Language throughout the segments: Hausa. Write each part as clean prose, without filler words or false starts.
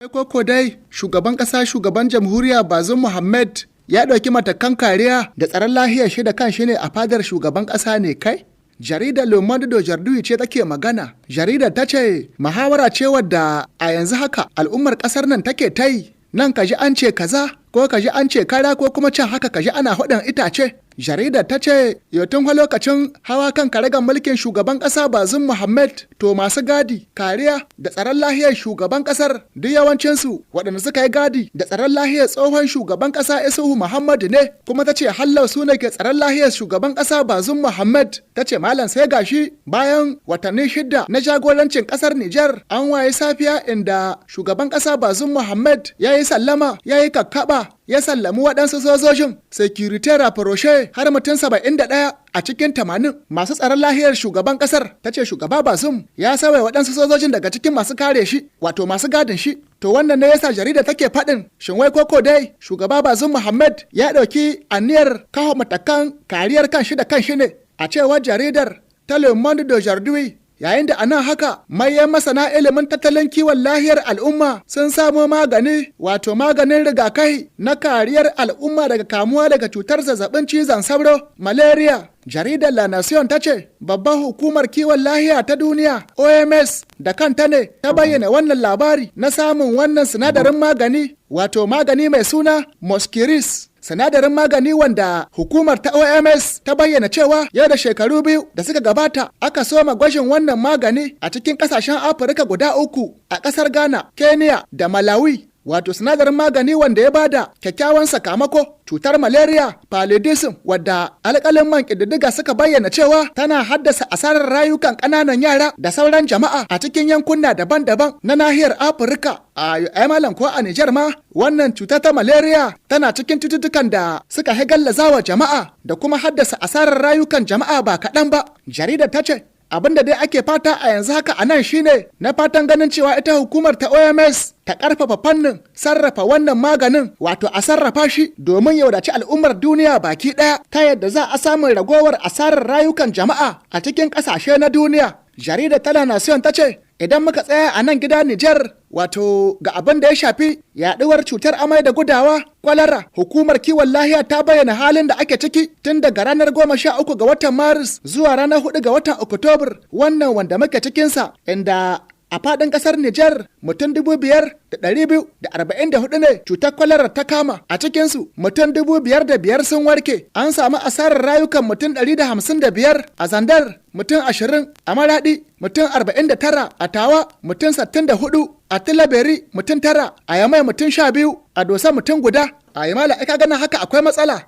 Koko dai shugaban ƙasa, shugaban jamhuriya Bazum Muhammad ya ɗauki matakan kariya da tsaron lahiyar shi da kan shi ne a fadar shugaban ƙasa ne kai? Jaridar Le Monde d'Aujourd'hui ce take magana. Jaridar ta ce muhawara ce wadda a yanzu haka al'ummar ƙasar nan take ta yi. Nan ka ji an ce kaza, ko ka ji an ce kara, ko kuma can haka ka ji ana hudun itace. Jaridar ta ce tun lokacin hawa kan karagar mulkin shugaban ƙasa Bazum Muhammad, to masu gadi, kariya da tsaron lahiyar shugaban ƙasar duk yawancinsu waɗanda suka yi gadi da tsaron lahiyar tsohon shugaban ƙasa Isuhu Muhammadu ne. Kuma ta ce hallau su ne ke tsaron lahiyar shugaban ƙasa Bazum Muhammad. Ta ce malam, sai gashi bayan watanni 6 na jagorancin ƙasar Nijar, an waye safiya inda shugaban ƙasa Bazum Muhammad ya yi sallama, ya yi kakkaɓa, ya sallami waɗansu sojojin sécurité rapprochée har mutum 71 a cikin 80 masu tsaron lahiyar shugaban ƙasar. Ta ce shugaba Bazum ya sauya waɗansu sojojin daga cikin masu kare shi, wato masu gadin shi. To wannan ne yasa jarida take faɗin, shin wai koko dai shugaba Bazum Muhammad ya ɗauki aniyar kawo matakan kariyar kan shi da kan shi ne? A cewar jaridar ta Le Monde d'Aujourd'hui, yayin da anan haka mayan masana ilimin tattalin kiwon lahiyar al'umma sun samo magani, wato maganin rigakafi na kariyar al'umma daga kamuwa daga cutar zazzabin cizon sauro, malaria. Jaridar La Nation ta ce babban hukumar kiwon lahiya ta duniya, OMS, da kanta ne ta bayyana wannan labari na samun wannan sinadarin magani, wato magani mai suna Mosquirix, sinadarin magani wanda hukumar ta OMS ta bayyana cewa yau da shekaru 2 da suka gabata aka soma gwajin wannan magani a cikin kasashen Afirka guda uku, a kasar Ghana, Kenya da Malawi, wato sinadarin magani wanda ya bada kyakkyawan sakamako. Cutar malaria, paludism, wadda alƙaluman ƙididdiga suka bayyana cewa tana haddasa asarar rayukan ƙananan yara da sauran jama'a a cikin yankuna daban-daban na nahiyar Afirka. A malam, ko a Nijar ma wannan cuta ta malaria tana cikin cututtukan da suka gallazawa jama'a da kuma haddasa asarar rayukan jama'a ba kaɗan ba. Jaridar ta ce abin da dai ake fata a yanzu haka a nan shine na fatan ganin cewa ita hukumar ta OMS ta karfafa fannin sarrafa wannan maganin, wato a sarrafa shi domin ya wadaci al'ummar duniya baki daya, ta yadda za a samun ragowar asarar rayukan jama'a a cikin kasashe na duniya. Jaridar ta La Nation ta ce idan muka tsaya a nan gida Nijar, wato ga abin da ya shafi yaduwar cutar amai da gudawa, kwalara, hukumar kiwon lahiya ta bayyana halin da ake ciki tun daga ranar 13 ga watan Maris zuwa ranar 4 ga watan Oktobar wannan wanda muke cikinsa, inda a faɗin ƙasar Nijar mutum 5,244 ne cutar kwalara ta kama. A cikinsu mutum 5,005 sun warke. An samu asarar rayukan mutum 155: a Zandar mutum 20, a Maraɗi mutum 49, a Tawa mutum 64, a Tilaberi mutum 9, a Yamai mutum 12, a Dosa mutum 1. A Yamala aka ganin haka akwai matsala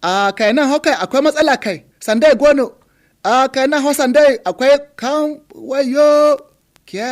a kai nan haka, akwai matsala kai sandai gono a kai nan sandai akwai kan wayo ke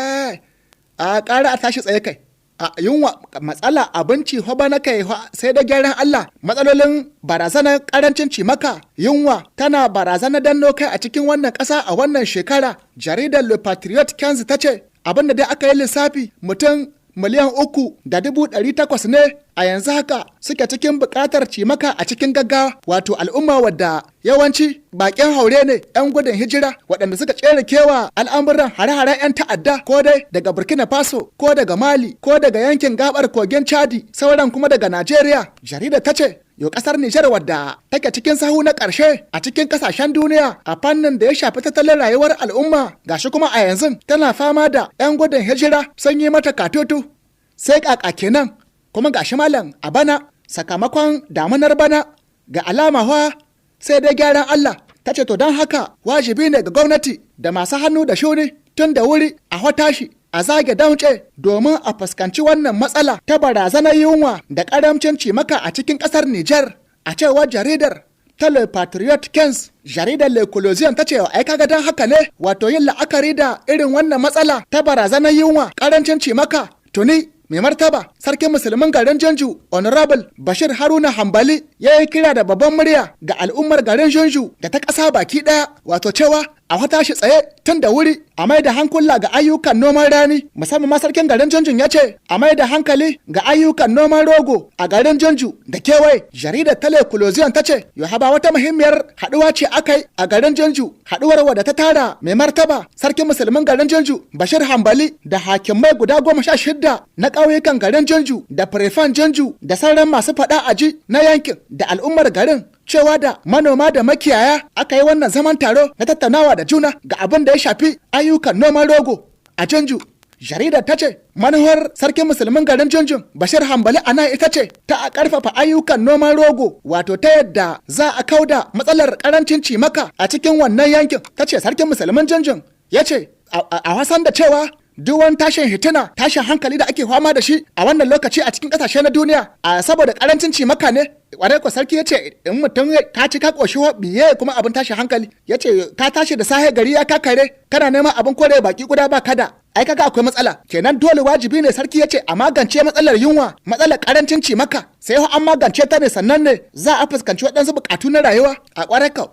a ƙara a tashi tsaye kai a yunwa. Matsala abinci ho bana kai sai da gyaran Allah. Matsalolin barazanar karancin cimaka, yunwa tana barazanar danno kai a cikin wannan ƙasa a wannan shekara. Jaridar Le Patriote Quinze ta ce abinda dai aka yi lissafi, mutum 3,800,000 ne a yanzu haka suke cikin buƙatar cimaka a cikin gaggawa, wato al'umma wadda yawanci baƙin haure ne, 'yan gudun hijira waɗanda suka tsere kewa al'amuran hare-haren 'yan ta'adda, ko dai daga Burkina Faso, ko daga Mali, ko daga yankin gabar kogin Chadi, sauran kuma daga Najeriya. Jarida ta ce yau kasar Nijar, wadda take cikin sahu na ƙarshe a cikin ƙasashen duniya a fannin da ya shafi tattalin rayuwar al'umma, gashi kuma a yanzu tana fama da 'yan gudun hijira sun yi mata katutu. Sai kaka kenan kuma gashi malam, a bana sakamakon damunar bana ga alama wa sai dai gyaran Allah. Ta ce to don haka wajibi ne ga gwamnati da masu hannu da shuni tun da wuri a tashi a zage damce domin a fuskanci wannan matsala ta barazanar yunwa da karamcin cimaka a cikin kasar Nijar, a cewar jaridar ta Le Patriote Quinze. Jaridar L'Eclosion ta ce ai kaga don haka ne, wato yin la'akari da irin wannan matsala ta barazanar yunwa, karancin cimaka, tuni mai martaba sarkin musulmin garin Janju, Honorable Bashir Haruna Hambali, ya yi kira da babban murya ga al'ummar garin Janju da ta ƙasa baki ɗaya, wato cewa A tashi tsaye tun da wuri a mai da hankula ga ayyukan noman rani, musamman ma sarkin garin Junjun ya ce a mai da hankali ga ayyukan noman rogo a garin Junju da kewaye. Jaridar Teleclusion ta ce yohaba wata muhimmiyar haɗuwa ce aka yi a garin Junju, haɗuwar wadda ta tara mai martaba sarkin musulmin garin Junju Bashir Hambali da hakimai guda 16 na ƙauyukan garin Junju da firefan Junju da sauran masu faɗa aji na yankin da al'ummar garin, cewa da manoma da makiyaya. Aka yi wannan zaman taro na tattaunawa da juna ga abin da ya shafi ayyukan noman rogo a Janju. Jaridar ta ce manuwar sarkin musulmin garin Junjun Bashir Hambali a nan ita ce ta a karfafa ayyukan noman rogo, wato ta yadda za a kauda matsalar karancin cimaka a cikin wannan yankin. Ta ce sarkin musulmin Junjun ya ce a wasan da cewa duk wani tashin hitina, tashin hankali da ake fama da shi a wannan lokaci a cikin kasashe na duniya a saboda karancin cimaka ne. Kwarai ko, sarki ya ce in mutum ka ci ka koshi, biye kuma abin tashin hankali. Ya ce ka tashi da sahe gari ya kakare, kana neman abin kore baki guda ba kada, ai kaga akwai matsala kenan. Dole wajibi ne, sarki ya ce, a magance matsalar yunwa, matsalar karancin cimaka. Sai an magance ta ne sannan ne za a fuskanci waɗansu bukatu na rayuwa. A kwarai kau,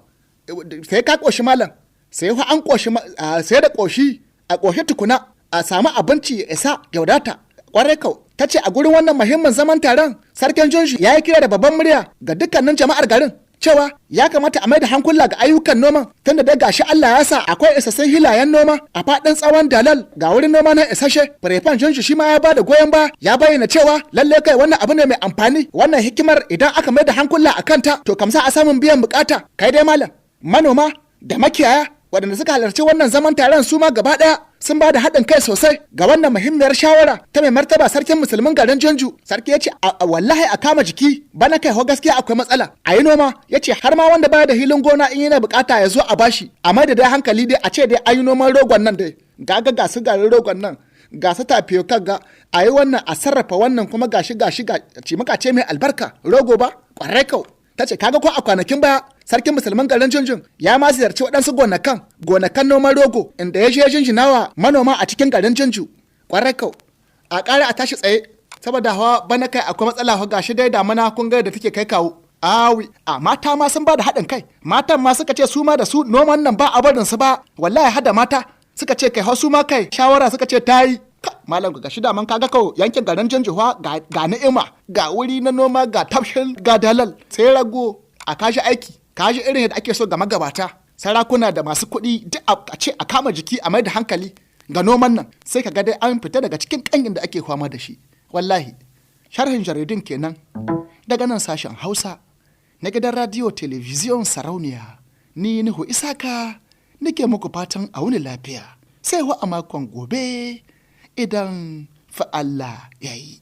sai ka koshi malam, sai an koshi, sai da koshi, a koshi tukuna a samu abinci ya isa ya wadata. Kwarai kau, ta ce a gurin wannan muhimmin zaman taron sarkin Junju ya yi kira da babban murya ga dukkanin jama'ar garin cewa ya kamata a mai da hankula ga ayyukan noman, tunda dai gashi Allah ya sa akwai isassun hilayen noma a faɗin tsawon dalal, ga wurin noma na isashe. Firefan Junju shi ma ya ba da goyon ba, ya bayyana cewa lalle kai wannan abu ne mai amfani. Wannan hikimar idan aka mai da hankula a kanta, to kamsa a samun biyan bukata. Kai dai malam, manoma da makiyaya waɗanda suka halarci wannan zaman taron su ma gaba ɗaya sun ba da haɗin kai sosai ga wannan muhimmiyar shawara ta mai martaba sarkin musulmin garin Janju. Sarki ya ce wallahi a kama jiki, bana kai ho gaskiya akwai matsala, a yi noma. Ya ce har ma wanda baya da hilin gona, in yana bukata ya zo a bashi, amma da dai hankali dai a ce dai an yi noman rogon nan dai. Gaga ga su garin rogon nan, ga su tapioca, ga a yi wannan, a sarrafa wannan kuma gashi gashi ga cimaka ce mai albarka, rogo ba. Kwarai kau, ta ce kaga ko a kwanakin baya sarkin musulman garin Junjun ya ma ziyarci waɗansu gonakan noman rogo inda ya je jinjinawa manoma a cikin garin Junju. Kwarai kau, a ƙara a tashi tsaye saboda hawa bana kai akwai matsala. Hawa gashi dai damana kun ga da take kai kawo. Awi a mata ma sun ba da haɗin kai. Matan ma suka ce su ma da su noman nan ba a barin su ba. Wallahi hada mata suka ce kai su ma kai shawara suka ce ta yi. Malam, ga shi daman kaga kau yankin garin Janjuwa ga ni'ima, ga wuri na noma, ga tafshin, ga dalal, sai rago a kashi aiki, kashi irin yadda ake so ga magabata, sarakuna da masu kuɗi duk a ce a kama jiki a mai da hankali ga noman nan, sai ka ga dai an fita daga cikin kangin da ake fama da shi. Wallahi sharhin jaridun kenan daga nan sashen Hausa na gidan radio television Sarauniya. Ni Nuhu Isaka nake muku fatan a wuni lafiya, sai wa a makon gobe idan fa Allah ya yi.